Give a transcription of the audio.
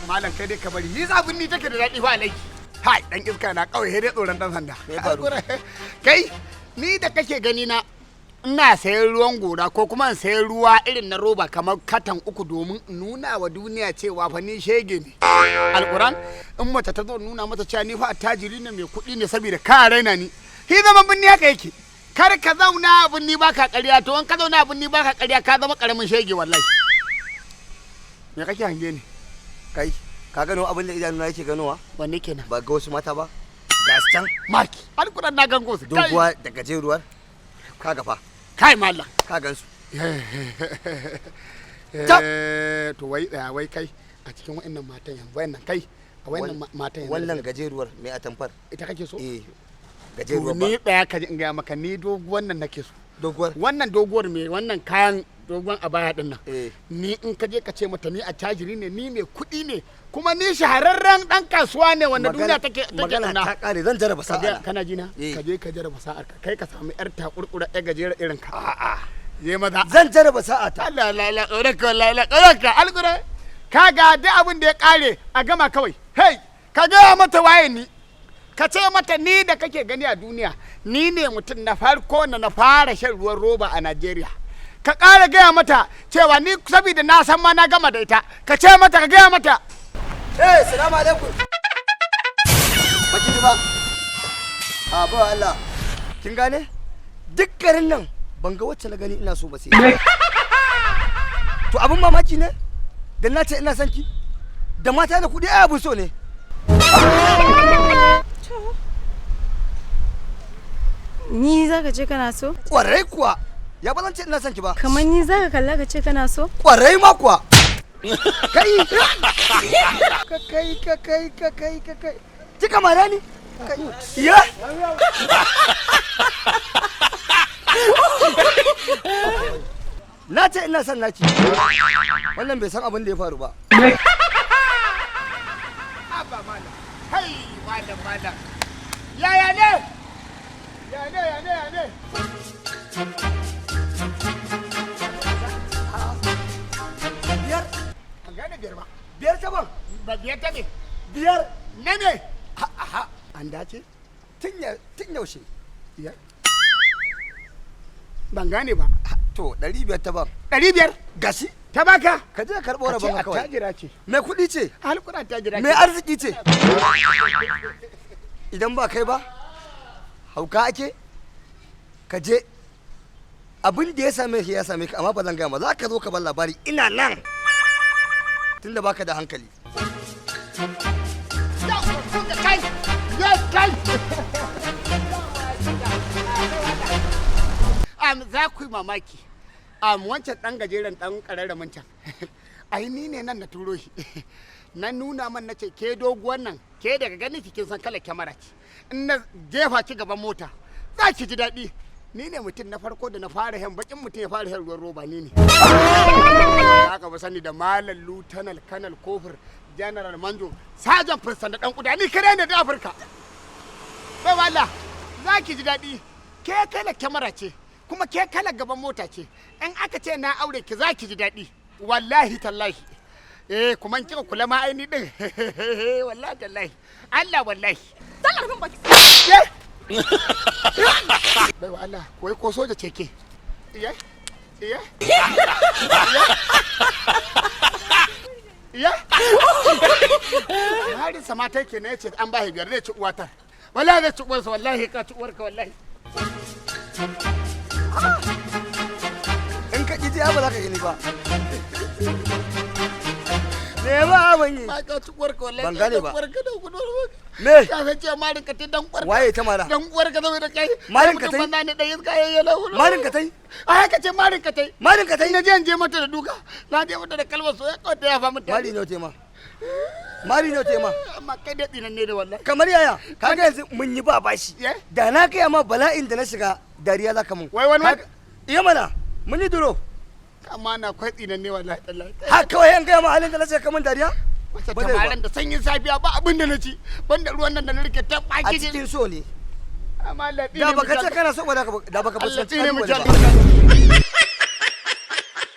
Malam, kai dai ka bari, ni zabin ni take da daɗi fa alaiki. Hai, dan iska na kawai sai dai tsoron dan sanda. Me ya faru? Kai, ni da kake gani na, ina sayan ruwan gora ko kuma in sayan ruwa irin na roba kamar katan 3 domin in nuna wa duniya cewa fa ni shege ne. Alquran, in mace ta zo, nuna mata cewa ni fa attajiri ne, mai kuɗi ne, saboda ka raina ni. Shi zaman binni haka yake. Kar ka zauna a binni baka ƙarya. To, in ka zauna a binni baka ƙarya, ka zama ƙaramin shege wallahi. Me kake hange ne? Kai, ka gano abin da idanuna yake ganowa? Wanne kenan? Ba ga wasu mata ba, ga su can. Maki, alquran na gango su. Kai. Doguwa da gajeruwar, ka gafa. Kai mallam. Ka gansu. Eh, to, wai tsaya, wai kai, a cikin wa'annan matan yanzu, wa'annan, kai, a wa'annan matan yanzu. Wannan gajeruwar mai atamfar. Ita kake so? Eh. To, Gajeruwar ba. ni tsaya ka ji in gaya maka, ni doguwar nan nake so. Doguwar? Wannan doguwar mai wannan kayan doguwan abaya din nan. Eh. Ni in ka je ka ce mata ni attajiri ne, ni mai kuɗi ne, kuma ni shahararren dan kasuwa ne wanda duniya take Magana ƙauna. ta kare, zan jarraba Ka sa'a. Kana ji na? Eh. Ka je ka jarraba sa'ar ka, kai ka samu yar takurkura, yar gajera irin ka. A'a, je maza. Zan jarraba sa'a ta. Allah la la tsoronka, wallahi la tsoronka. Alƙura, ka ga duk abin da ya kare a gama kawai. Hey, ka gaya mata waye ni. Ka ce mata ni da kake gani a duniya, ni ne mutum na farko na fara shan ruwan roba a Najeriya. Ka ƙara gaya mata cewa ni, saboda na san ma na gama da ita. Ka ce mata, ka gaya mata. Eh, salamu alaikum. Ba ki ji ba? A ba Allah, kin gane, duk garin nan ban ga wacce na gani ina so ba sai. To, abin mamaki ne da na ce ina son ki? Da mata da kuɗi ai abin so ne. To. Ni za ka ce kana so? Kwarai kuwa, ya ba zan ce ina son ki ba? Kamar ni za ka kalla ka ce kana so? Kwarai ma kuwa. Kai ka kai ka kai ka kai ka kai, kika mara ni. Kai. Ya. Na ce ina son naki. Wannan bai san abin da ya faru ba. Abba malam. Hai malam, malam. Yaya ne? Ya ne, ya ne, ya ne? 5. An gane 5 ba. 5 ta ban. Ba 5 ta ne. 5. Na ne? Ha. An dace? Tun yaushe? 5. Ban gane ba. To, 500 ta ban. 500? Gashi. Ta baka? Ka je ka karɓo Ka ce rabon ka kawai. attajira ce. Mai kuɗi ce. Alƙura attajira ce. Mai arziki ce. Idan ba kai ba, hauka ake. Ka je, abin da ya same ka ya same ka, amma ba zan gaya ma, za ka zo ka bar labari ina nan, tunda baka da hankali. Kai! Yes, kai! Za ku yi mamaki. Wancan ɗan gajeren ɗan ƙararramin can. Ai ni ne nan na turo shi. Na nuna man, na ce ke doguwan nan, ke daga ganin ki kin san kalar kyamara ce. In na jefa ki gaban mota, za ki ji daɗi. Ni ne mutum na farko da na fara hen bakin mutum ya fara hen ruwan roba, ni ne. Za ka ba sani da Malam Lieutenant Kanal Kofur General Manjo Sajan Fursan da ɗan kuda, ni kare ne da Afirka. Bai wala, za ki ji daɗi. Ke kala kyamara ce, kuma ke kala gaban mota ce. In aka ce na aure ki, za ki ji daɗi. Wallahi tallahi. Eh, kuma in kika kula ma aini din. Wallahi tallahi. Allah wallahi. Sallar rufin baki. Bai wa Allah, wai ko soja ce ke? Iye? Iye? Iye? Harin sama ta ke ne ce an ba shi 5, zai ci uwata. Wallahi zai ci uwarsa, wallahi ka ci uwarka wallahi. In ka ƙi ji ba za ka gani ba. Me ba abin yi? Ba ka ci uwarka wallahi. Ban gane ba. Uwarka da uwarka. Me? Ka san cewa marin ka tai dan uwarka. Waye ta mara? Dan uwarka zama da kai. Marin ka tai? Mutum banza ne dan iska yayi lahu. Marin ka tai? A haka ce marin ka tai. Marin ka tai? Na je in je mata da duka. Na je mata da kalmar soyayya kawai ta yafa mata. Mari ne tema. Mari ne tema. Amma kai dai tsinan ne da wallahi. Kamar yaya? Kaga yanzu mun yi ba bashi. Ye? Da na gaya ma bala'in da na shiga, dariya za ka mun. Wai wani Iya mana, mun yi duro. Amma na kwai tsinan ne wallahi tallahi. Ha kawai an gaya ma halin da na shiga kamun dariya? Wata Ba zai ba. tamaran da sanyin safiya, ba abin da na ci. Banda ruwan nan da na rike ta A baki. cikin so ne. Amma Allah Da baka ce kana so ba, da baka Allah fuskanci tsine mu kalubale ba.